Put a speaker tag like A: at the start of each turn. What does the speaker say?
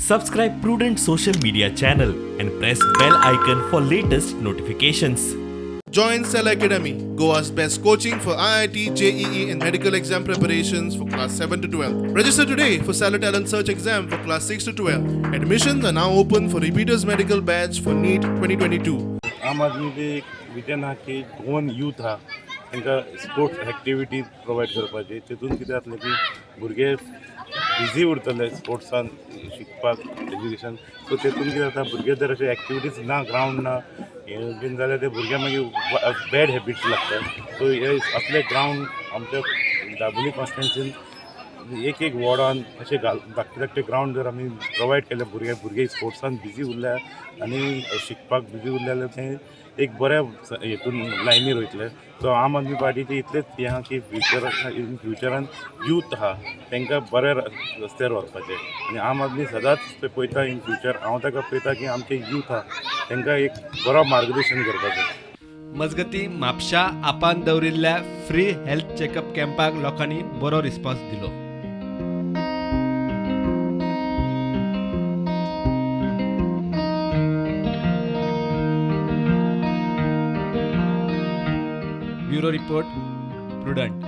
A: Subscribe Prudent social media channel and press bell icon for latest notifications.
B: Join Cell Academy, Goa's best coaching for IIT, JEE, and medical exam preparations for class 7 to 12. Register today for Cellar Talent Search exam for class 6 to 12. Admissions are now open for repeaters medical batch for NEET 2022.
C: आम आदमी ते एक vision आहा की Goan youth आहा तांकां sports activity provide करपाची. तितून कितें जातलें की भुरगे बिजी उरतले स्पोर्ट्सान, शिकपाक, एज्युकेशन. सो तेतून कितें जाता, भुरगे जर अशे एक्टिविटीज ना, ग्रावंड ना हें बीन जाल्यार ते भुरगे मागीर बॅड हॅबिट्स लागता. सो हे असले ग्रावंड आमच्या दाबोली कॉन्स्टिट्युन्सीन एक एक वॉर्डान अशे घाल धाकटे धाकटे ग्रावंड जर आमी प्रोवायड केले, भुरगे स्पोर्ट्सान बिजी उरल्या आनी शिकपाक बिजी उरले जाल्यार ते एक बऱ्या हेतून लायनीर वयतले. सो आम आदमी पार्टीचे इतलेच हें आहा की फ्युचर इन फ्युचरान यूथ आहा तांकां बऱ्या रस्त्यार व्हरपाचें आनी आम आदमी सदांच ते पळयता. इन फ्युचर हांव ताका पळयता की आमचे यूथ आहा तांकां एक बरो मार्गदर्शन करपाचें.
D: मजगती, म्हापशा आपान दवरिल्ल्या फ्री हेल्थ चेकअप कॅम्पाक लोकांनी बरो रिस्पॉन्स दिलो. Bureau report, Prudent.